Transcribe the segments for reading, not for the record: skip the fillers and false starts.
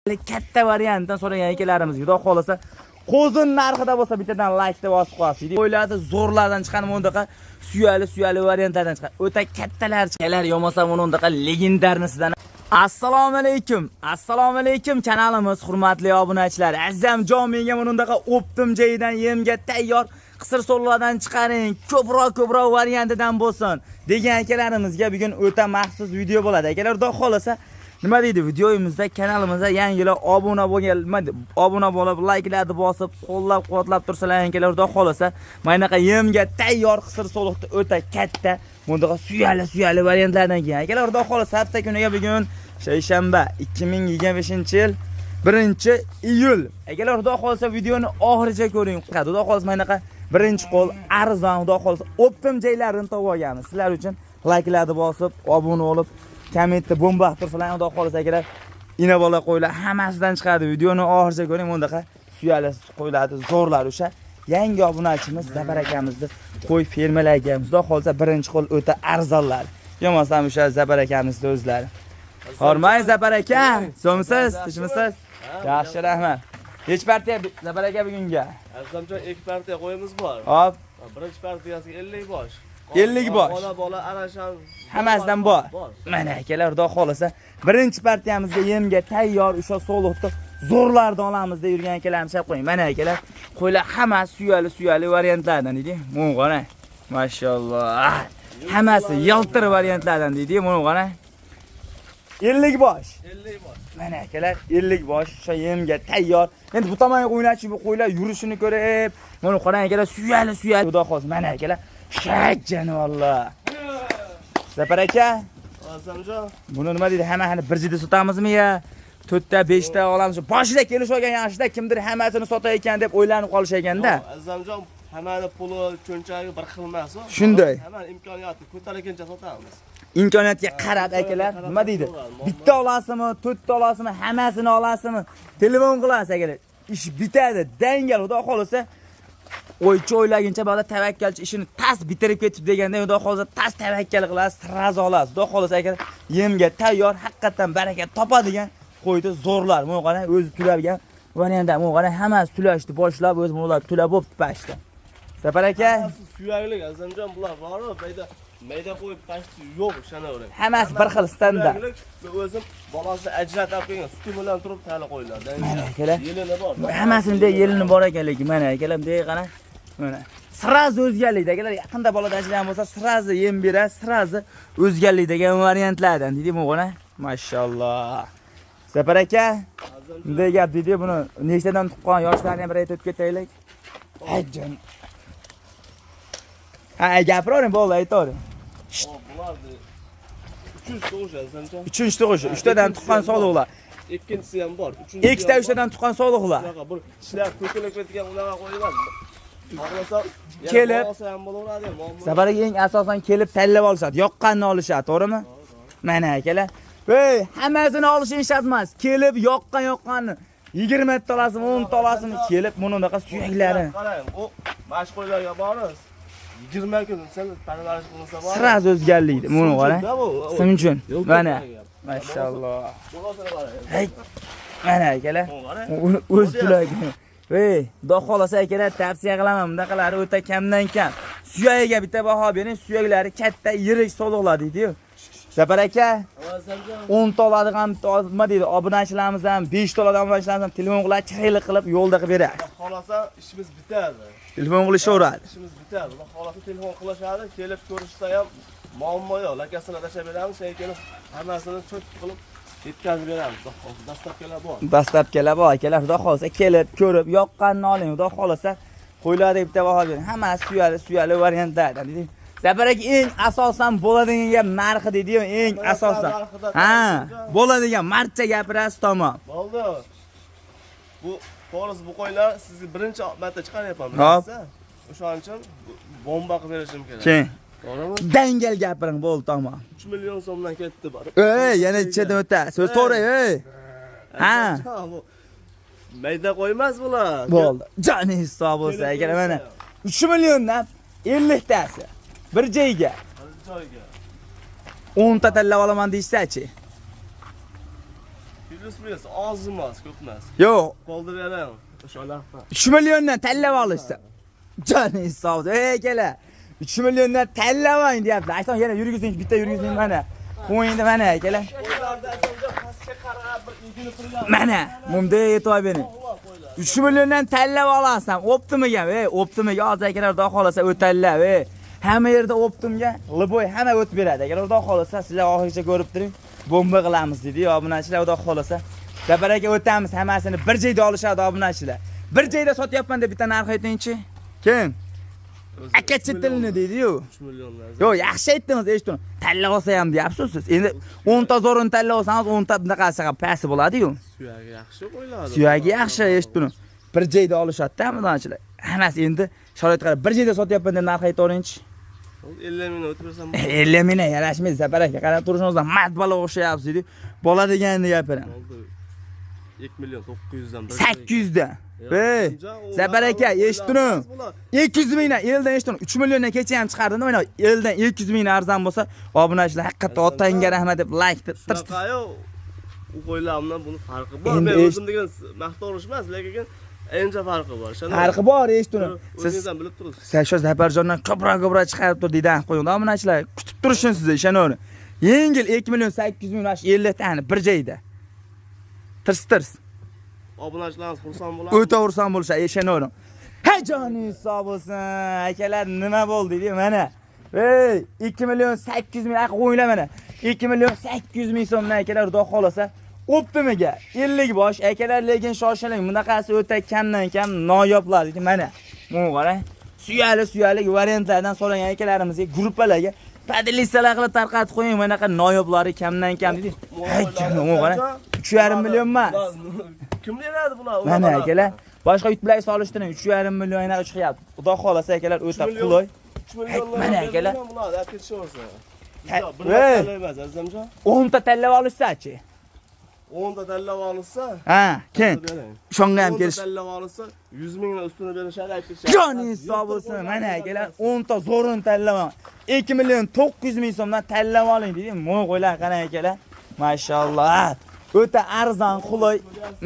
Katta variantdan so'ragan akalarimiz, xudo xohlasa, qo'zin narxida bo'lsa, bittadan laykni bosib qo'yasiz. Qo'ylarni zo'rlardan chiqqan, bundaqa suyali suyali variantlardan chiqqan. O'ta kattalar chiqqanlar, yo'masa bundaqa легендарный sidan. Assalomu alaykum. Assalomu alaykum, kanalimiz hurmatli obunachilar. Azamjon, menga bundaqa оптом joyidan yemga tayyor qisir so'llardan chiqaring, ko'proq ko'proq variantidan bo'lsin degan akalarimizga bugun o'ta maxsus video bo'ladi. Akalar, xudo xohlasa, nima deydi, videoyimizda kanalimizda yangilar obuna bo'lgan, nima deydi, obuna bo'lib, layklarni bosib, qo'llab quvvatlab tursalar, akalar, xudo xohlasa, mana bunaqa yemga tayyor qisir so'liqni o'ta katta bundaqa suyali suyali variantlardan keyin, akalar, xudo xohlasa, hafta kuniga bugun shayshanba, 2025 yil 1 iyul. Akalar, xudo xohlasa, videoni oxiricha ko'ring. Xudo xohlasa, mana bunaqa birinchi qo'l arzon, xudo xohlasa, оптом joylarini topib olganmiz sizlar uchun. Layklarni bosib, obuna bo'lib, kommentda bomba qilib tursalar, xudo xohlasa, akalar, ina bola qo'ylar hammasidan chiqadi. Videoni oxiricha ko'ring. Bundaqa suyali qo'ylarni zo'rlar, o'sha yangi obunachimiz Zafar akamizni qo'y fermalariga, xudo xohlasa, birinchi qo'l o'ta arzonlar, bo'lmasam o'sha Zafar akamizni o'zlari. Hormang, Zafar aka, so'msiz, tinchmisiz? Yaxshi, rahmat. Nechi partiya, Zafar aka, bugunga? Azamjon, ikki partiya qo'yimiz bor. Hop. Birinchi partiyasiga 50 bosh. 50 bosh. Bola bola arashan. Hammasidan bor. Bor. Mana, akalar, xudo xohlasa, birinchi partiyamizga yemga tayyor o'sha so'liqni zo'rlardan olamiz deb yurgan akalarimiz shab qo'ying. Mana, akalar, qo'ylar hammasi suyali suyali variantlardan deydi. Buni qarang. Mashalloh. Hammasi yaltir variantlardan deydi. Buni qarang. 50 bosh. 50 bosh. Mana, akalar, 50 bosh o'sha yemga tayyor. Endi bu tomonga o'ynatchi, bu qo'ylar yurishini ko'rib, buni qarang, akalar, suyali suyali. Xudo xohlasa, mana, akalar, shak jonivorlar. Zafar aka, Azamjon, buni nima deydi, hammasini bir joyda sotamizmi ya to'rtta, beshta olamiz? Boshida kelishib olgan yaxshida, kimdir hammasini sotar ekan deb o'ylanib qolish ekanda. Azamjon, hammani puli, cho'nchagi bir xil emas. Shunday. Hammani imkoniyati ko'targancha sotamiz. Imkoniyatga qarab, akalar, nima deydi, bitta olasizmi, to'rtta olasizmi, hammasini olasizmi, telefon qilasiz, akalar, ish bitadi dangal. Xudo xohlasa, o'ychi o'ylaguncha bola tavakkalchi ishini tas bitirib ketib deganda, xudo xohlasa, tas tavakkal qilasiz, сразу olasiz. Xudo xohlasa, akalar, yemga tayyor, haqiqatdan baraka topadigan qo'ydi zo'rlar. Buni qarang, o'zi tulagan variantda. Buni qarang, hammasi tulashni boshlab, o'zi bular tulab bo'pti pashta. Safar aka. Hammasi suyaklik, Azamjon, bular bor-ku, mayda mayda qo'yib pashti yo'q, ishonavering. Hammasi bir xil standart. Suyaklik, men o'zim bolasini ajratib qo'ygan, suti bilan turib tali qo'yiladi. Mana, akalar. Yelini bor. Hammasini bunday yelini bor ekan, lekin mana, akalar, bunday qarang, mana, сразу o'zgarlik, akalar. Yaqinda bola tashlagan bo'lsa, сразу yem beradi, сразу o'zgarlik degan variantlardan deydi. Bu qara, mashalloh. Safar aka, bunday gap deydi, buni nechtadan tuqqan, yoshlarni ham bir aytib o'tib ketaylik. Ay jon, ha, gapiravering, bo'ldi, aytavering. Hop, bular uchinchi tug'ish, Azamjon. Uchinchi tug'ishi, uchtadan tuqqan soliqlar. Ikkinchisi ham bor. Uchinchisi Ikkita, ham bor. uchtadan tuqqan soliqlar. Unaqa bir ishlar to'kilib ketgan unaqa qo'y emas. Xohlasa yana olsa ham bo'laveradi, muammo yo'q. Safar aka, eng asosan kelib tanlab olishadi, yoqqanini olishadi, to'g'rimi? Mana, akalar, ey, hammasini olishing shart emas, kelib yoqqan yoqqanini, 20 ta olasizmi, 10 ta olasizmi, kelib buni unaqa suyaklari. Qarang, bu mana shu qo'ylarga borasiz. 20 kun sen parvarish qilsa bor. Сразу o'zgarlikdi. Buni qarang. Simchun. Yo'q, Mana. gap. Mashalloh. Bolasini qarang. Hey, mana, akalar. Buni qarang. Uni o'z tulagan. Ey, xudo xohlasa, akalar, tavsiya qilaman, bunaqalari o'ta kamdan kam. Suyagiga bitta baho bering, suyaklari katta, yirik soliqlar deydi-yu. Zafar aka, Azamjon. 10 ta oladigan nima deydi, obunachilarimiz ham, 5 ta oladigan obunachilarimiz ham telefon qiladi, chiroyli qilib yo'lda qilib beradi. Xudo xohlasa, ishimiz bitadi. Telefon qilishaveradi. Ishimiz bitadi. Xudo xohlasa, telefon qilishadi, kelib ko'rishsa ham muammo yo'q. Lakasini tashlab beramiz, keyin kelib hammasini cho'k qilib yetkazib beramiz. Xudo xohlasa, доставка lar bor. Доставка lar bor, akalar, xudo xohlasa, kelib ko'rib, yoqqanini oling, xudo xohlasa, qo'ylarga bitta baho bering. Hammasi suyali suyali variantlardan deydi. Zafar aka, eng asosan bo'ladigan gap narxi deydi-yu, eng asosan. Ha, bo'ladigan martcha gapirasiz, tamom. Bo'ldi. Bu to'g'risi, bu qo'ylar sizni birinchi marta chiqaryapman, Hop. bilasiz. O'shaning uchun bomba qilib berishim kerak. Keyin To'g'rimi? dangal gapiring, bo'ldi, tamom. 3 million so'mdan ketdi bor. Ey, yana ichidan o'ta. So'z to'g'ri, ey. Ha. Bu mayda qo'ymas bular. Bo'ldi. Joningiz sog' bo'lsa, akalar, mana 3 milliondan 50 tasi bir joyga. Bir joyga. 10 ta tanlab olaman deyishsa-chi? Kelib Плюс-минус, oz emas, ko'p emas. Yo'q, Qoldirib beraman. O'sha narxda. 3 milliondan tanlab olishsa. Joningiz sog'. Ey akalar. 3 milliondan tanlab oling deyapti. Ayton yana yurgizing, bitta yurgizing mana. Qo'yingda mana akalar. Qo'ylarda Azimjon pastga qarab bir egilib turgan. Mana, bunday e'tibor bering. 3 milliondan tanlab olasan. Optimiga, ey, optimiga hozir akalar xudo xolasa o'tadilar, ey. Hamma yerda optimga, liboy hamma o'tib beradi. Akalar xudo xolasa sizlar oxirigacha ko'rib turing. Bomba qilamiz dedi obunachilar xudo xolasa. Zafar aka o'tamiz, hammasini bir joyda olishadi obunachilar. Bir joyda sotyapman deb bitta narx aytingchi. Kim? Akachi tilini deydi-yu. 3 milliondan. Yo'q, yaxshi aytdingiz, eshiting. Tanlab olsa ham deyapsiz siz. Endi 10 ta zo'rini tanlab olsangiz 10 ta bunaqasiga pasti bo'ladi-yu. Suyagi yaxshi qo'yiladi. Suyagi yaxshi, eshit buni. Bir joyda olishadi-da obunachilar. Hammasi endi sharoit qarab bir joyda sotyapman deb narx aytaverinchi. 50 ming o'tib bersam 50 ming yarashmaydi Zafar aka. Qarab turishingizdan mard bola o'xshayapsiz deydi. Bola deganini gapiraman. bo'ldi. 2 million 900 dan 800 dan. Ey, Zafar aka, eshit uni. 200 mingdan, eldan eshit uni. 3 milliondan kecha ham chiqardim, mana eldan 200 ming arzon bo'lsa, obunachilar haqiqatda otangga rahmat deb like deb tirs tirs. Shunaqa-yu, u qo'ylar bilan buni farqi bor. Endi Men o'zim degan maqtovlish emas, lekin ancha farqi bor. Ishonavering. Farqi bor, eshit uni. Siz O'zingiz ham bilib turibsiz. Sen shu Zafarjondan ko'proq chiqarib tur deydi, qo'ying. Obunachilar kutib turishsin sizni, ishonavering. Yengil 2 million 800 ming mana shu 50 tani bir joyda. Tirs tirs. Obunachilarimiz xursand bo'ladi. O'ta xursand bo'lishadi, ishonavering. Ha joningiz sog' bo'lsin. Akalar nima bo'ldi deydi mana. Ey, 2 million 800 ming aql qo'yinglar mana. 2 million 800 ming so'mdan akalar xudo xolasa optimiga 50 bosh akalar, lekin shoshiling, bunaqasi o'ta kamdan kam noyoblar deydi mana. Buni qarang. Suyali suyali variantlardan so'ragan akalarimizga, gruppalarga podelisalar qilib tarqatib qo'ying, bunaqa noyoblari kamdan kam deydi. Hey jonim, buni qarang. 3,5 million emas. Kim beradi bular? Mana akalar, boshqa yurt bilan solishtiring, 3,5 million anaqa chiqyapti. Xudo xolasa akalar o'ta qulay. 3 million. Mana akalar. Bular olib ketishaversin. Ha, Bir ey. marta emas, Azimjon. 10 ta tanlab olishsa-chi. 10 ta tanlab olsa, Ha, keyin bering. shunga ham 10 ta kelish. tanlab olsa, 100 mingdan ustini berishadi, aytib ketishadi. Joningiz sog' bo'lsin. Mana akalar, 10 ta zo'rini tanlab oling. 2 million 900 ming so'mdan tanlab oling deydi. Mo'y qo'ylar qarang akalar. Mashalloh. O'ta arzon, qulay.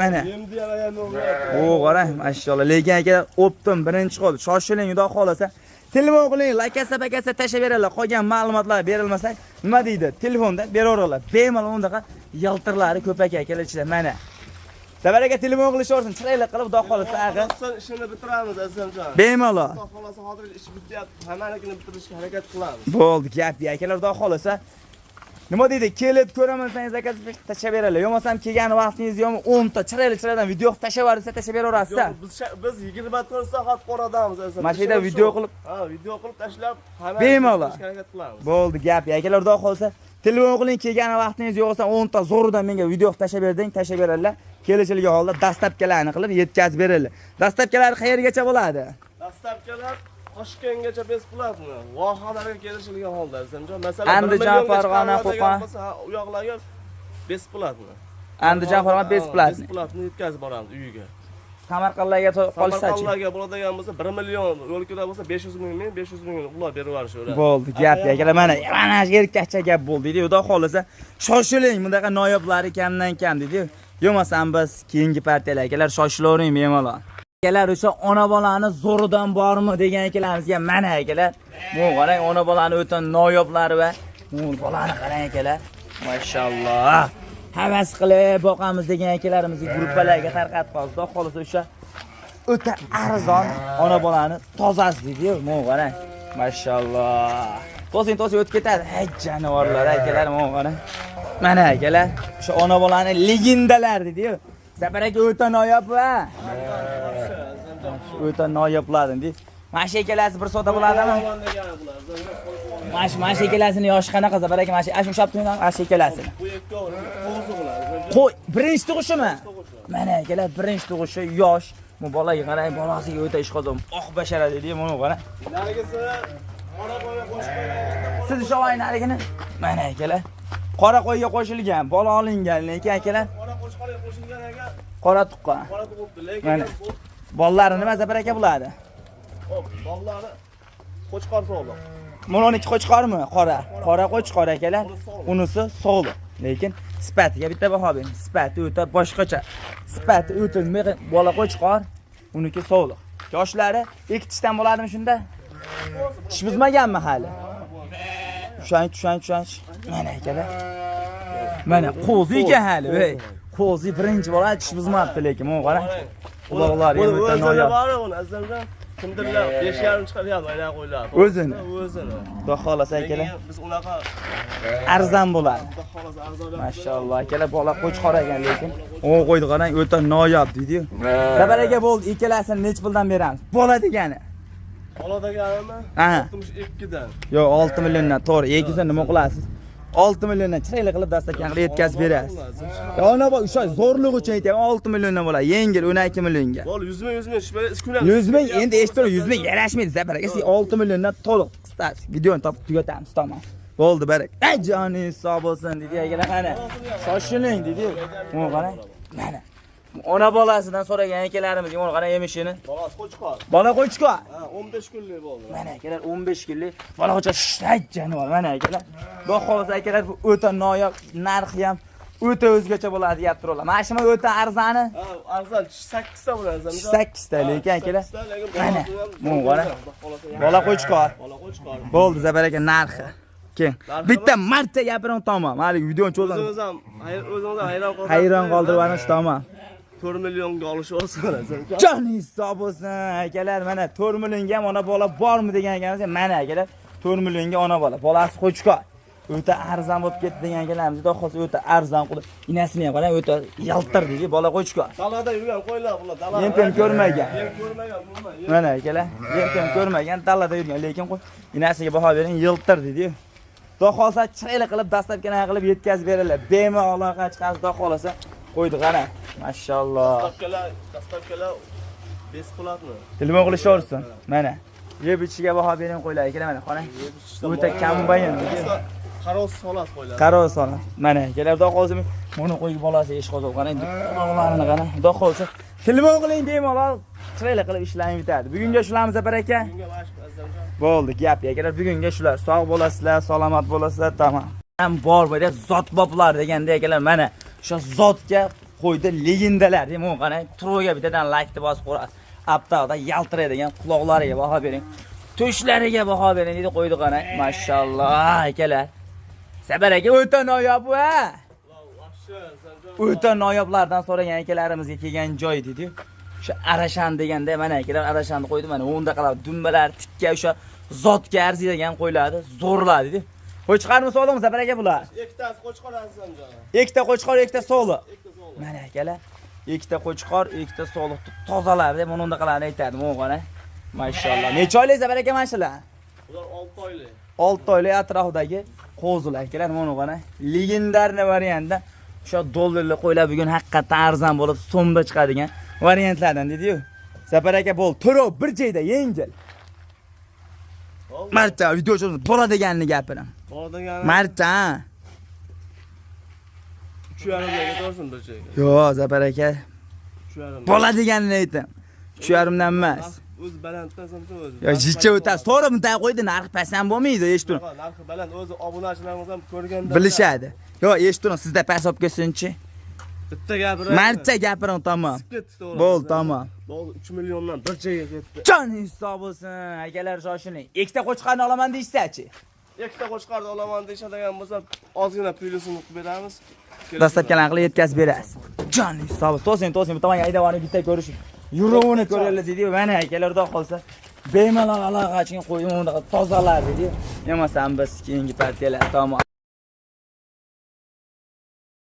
Mana. Endi yana yana o'g'ri. O qarang, mashalloh. Lekin akalar, optim birinchi qo'l. Shoshiling, xudo xolasa. Telefon qiling, lakasa pakasa tashlab beradilar. Qolgan ma'lumotlar berilmasa, nima deydi? Telefonda beraveradilar. Bemalol undaqa yiltirlari ko'p aka akalar ichida mana. Zafar aka telefon qilishaversin, chiroyli qilib xudo xolasa ag'a. Xudoxolasa ishini bitiramiz, Azimjon. Bemalol. Xudo xolasa hozir ish bityapti. Hammanikini bitirishga harakat qilamiz. Bo'ldi gap, akalar xudo xolasa. Nima deydi? Kelib ko'ramansangiz aka tashlab beradilar. Yo'masam kelgan vaqtingiz yo'qmi 10 ta chiroyli chiroylidan video qilib tashlab yuborsa tashlab beraverasiz. Yo'q, biz 24 soat qoradamiz Azimjon. Mana shu yerda video qilib- ha, video qilib tashlab, hammanikini Bemalol. bitirishga harakat qilamiz. Bo'ldi gap, akalar xudo xolasa. Telefon qiling, kelgan vaqtingiz yo'q bo'lsa 10 ta zo'ridan menga video qilib tashlab berding, tashlab beradilar. Kelishilgan holda dastavkalarni qilib yetkazib beradilar. Dastavkalar qayergacha bo'ladi? Dastavkalar Toshkentgacha besplatno. Vohalarga kelishilgan holda Azimjon. Masalan, Andijon, Farg'ona, Qo'qon. Ha, u yoqlarga besplatno. Andijon, Farg'ona besplatno. Besplatno yetkazib boramiz uyiga. Samarqandlarga qolishsachi. Samarqandlarga bo'ladigan bo'lsa 1 million, yo'lkira bo'lsa 500 ming, 500 ming ular berib yuborishadi. Bo'ldi gap, akalar mana mana shu erkakcha gap bo'ldi deydi. Xudo xolasa shoshiling, bunaqa noyoblari kamdan kam deydi. Yo'masam biz keyingi partiyalar akalar shoshilavering bemalol. Akalar o'sha ona bolani zo'ridan bormi degan akalarimizga mana akalar. Bu qarang ona bolani o'ta noyoblari va bu bolani qarang akalar. Mashalloh. Havas qilib boqamiz degan akalarimizga gruppalarga tarqatib qoldi. Xudo xolasa o'sha o'ta arzon ona bolani tozasi deydi-yu, mana qarang. Mashalloh. To'sing, to'sing o'tib ketadi. Hay jonivorlar akalar, mana qarang. Mana akalar, o'sha ona bolani legendalar deydi-yu. Zafar aka o'ta noyob va o'ta noyoblardan deydi. Mana shu ikkalasi bir soda bo'ladimi? Mana shu ikkalasini yoshi qanaqa Zafar aka? Mana shu shu ushlab turing, mana shu ikkalasini. Bu ikkovi qo'zi bo'ladi. Qo'y, birinchi tug'ishimi? Mana akalar, birinchi tug'ishi yosh. Bu bolaga qarang, bolasiga o'ta ishqozon, oq bashara deydi, mana qarang. Narigisi qora qo'yga qo'shib qo'yilgan. Siz ushlab oling narigini. Mana akalar. Qora qo'yga qo'shilgan, bola olingan, lekin akalar Qora qo'shqorga qo'shilgan ekan, qora tuqqan. qora tug'ibdi, lekin Mana. bu Bolalari nima Zafar aka bo'ladi? hop, bolalari qo'chqor sog'liq. Buni 12 qo'chqormi? Qora. Qora qo'chqor akalar. Unisi sog'liq. Lekin sifatiga bitta baho bering. Sifati o'ta boshqacha. Sifati o'ta bola qo'chqor, uniki sovliq. Yoshlari ikki tishdan bo'ladimi shunda? Tish buzmaganmi hali? Tushang, tushang, tushang. Mana akalar. Mana qo'zi ekan hali, ey. Qo'zi birinchi bola tish buzmabdi lekin, mana qarang. Quloqlari ham Buni o'ta o'zini noyob. bor, uni azamdan kimdirlar 5,5 chiqaryapti, aynan qo'ylar. O'zini? O'zini. Xudo xohlasa akalar, Lekin biz unaqa arzon bo'ladi. Xudo xohlasa arzonroq. Mashalloh akalar, bola qo'chqor ekan lekin. O'ng qo'ydi qarang, o'ta noyob deydi-yu. Zafar aka bo'ldi, ikkalasini necha puldan beramiz? Bola degani. Bola deganimi? Aha. 62 dan. Yo'q, 6 milliondan, to'g'ri, ikisini nima qilasiz? 6 milliondan chiroyli qilib dastakon qilib yetkazib berasiz. Ya ona bak, o'sha zo'rlik uchun aytyapman, 6 milliondan bo'ladi, yengil 12 millionga. Bo'l 100 ming, 100 ming, shu böyle kunam. 100 ming endi eshitib 100 ming yarashmaydi Zafar aka, siz 6 milliondan to'liq qisqasi videoni topib tugatamiz, tamom. Bo'ldi, barak. Ey joningiz sog' bo'lsin dedi akalar, mana. Shoshiling dedi. Mana qarang. Mana. Ona bolasidan so'ragan akalarimiz, mana qarang emishini. Bolasi qo'chqor. Bola qo'chqor. Ha, 15 kunlik bo'ldi. Mana akalar 15 kunlik bola qo'chqor shay jonivor mana akalar. Xudo xohlasa akalar bu o'ta noyob, narxi ham o'ta o'zgacha bo'ladi gap turadilar. Mana shumi o'ta arzoni Ha, arzon 8 ta bo'ladi azamjon. 8 ta lekin akalar. Mana, Mana bu qara. Bola qo'chqor. Bola qo'chqor. Bo'ldi Zafar aka narxi. Keyin Narxi bitta marta gapiring tamom. Hali videoni cho'zamiz. O'zingiz ham o'zingiz ham hayron qoldirib. Hayron qoldirib yuboramiz tamom. 4 millionga olish olsin azamjon. Joningiz sog' bo'lsin akalar. Mana 4 millionga ham ona bola bormi degan ekanmiz. Mana akalar 4 millionga ona bola. Bolasi qo'chqor. O'ta arzon bo'lib ketdi degan ekanlarimiz. Xudo xohlasa o'ta arzon qilib. Inasini ham qarang, o'ta yaltir deydi bola qo'chqor. Dalada yurgan qo'ylar bular, dalada. Yem-pem ko'rmagan. Yem ko'rmagan, umuman. Mana akalar, yem-pem ko'rmagan, dalada yurgan, lekin qo'y inasiga baho bering, yiltir deydi. Xudo xohlasa chiroyli qilib dastlabkina qilib yetkazib beradilar. Bemalol aloqa chiqasiz, xudo xohlasa qo'ydi qara. Mashalloh. Dastlabkilar, dastlabkilar besplatno. Telefon qilishaversin. Mana. Yeb ichishiga baho bering qo'ylar akalar mana qarang. O'ta kombayn deydi. Qarovsiz xolos qo'ylar. Qarov soladi. Mana akalar xudo xohlasa buni qo'yib bolasi ish qozon qarang, quloqlarini qarang. Xudo xohlasa telefon qiling bemalol chiroyli qilib ishlarni bitadi. Bugunga shularimiz Zafar aka. Bugunga mana shu azamjon. Bo'ldi gap akalar bugunga shular. Sog' bo'lasizlar, salomat bo'lasizlar, tamom. Ham bor bu zot boblar deganda akalar mana o'sha zotga qo'ydi legendalar. Deyman qarang, turuga bittadan laykni bosib qo'yasiz. Aptaqda yaltiraydigan quloqlariga baho bering. Tushlariga baho bering deydi qo'ydi qarang. Mashalloh akalar. Zafar aka o'ta noyob bu ha. Вообще azamjon. O'ta noyoblardan so'ragan akalarimizga kelgan joy deydi. O'sha Arashan deganda mana akalar Arashanni qo'ydi mana o'ndaqalar dumbalar tikka o'sha zotga arziydigan qo'ylardi, zo'rlar deydi. Qo'chqormi sog'liqmi Zafar aka bular? Ikkitasi qo'chqor azamjon. Ikkita qo'chqor, ikkita sog'liq. Ikkita sog'liq. Mana akalar, ikkita qo'chqor, ikkita sog'liq tozalar deb mana undaqalarni aytadi, mana qara. Mashalloh. Necha oylik Zafar aka mana shular? Ular 6 oylik. 6 oylik atrofidagi qo'zilar akalar mana qara. Легендарный variantda o'sha dollarli qo'ylar bugun haqiqatdan arzon bo'lib so'mda chiqadigan variantlardan dedi-yu. Zafar aka bo'ldi, to'rov bir joyda yengil. Bo'ldi. Marta video cho'zib bola deganini gapirim. Bola degani Marta. Ha. 3,5 ga ketaversin bir joyga. Yo'q, Zafar aka. 3,5. Bola deganini aytdim. 3,5 dan emas. O'zi balanddan azamjon o'zi. Yo, jicha o'tasiz. To'g'ri, bunday qo'ydi, narxi past ham bo'lmaydi, eshitib turing. Narxi baland, o'zi obunachilarimiz ham ko'rganda Bilishadi. Yo'q, eshitib turing, sizda past olib kelsinchi. Bitta gapiring. Marta gapiring, tamom. Ketdi to'g'ri. Bo'ldi, tamom. Bo'ldi, 3 milliondan bir joyga ketdi. Joningiz sog' bo'lsin, akalar shoshiling. Ikkita qo'chqorni olaman deyishsa-chi. Ikkita qo'chqorni olaman deyishadigan bo'lsa, ozgina plyusini qilib beramiz. Dastlabkilarni qilib yetkazib berasiz. Joningiz sog' bo'lsin. To'sing, to'sing, bu tomonga haydab olib bitta ko'rishing. Yuruvini ko'radilar deydi. Mana akalar xudo xolsa bemalol aloqa chiqing, qo'ying unaqa tozalar deydi. Emasam biz keyingi partiyalar tomon.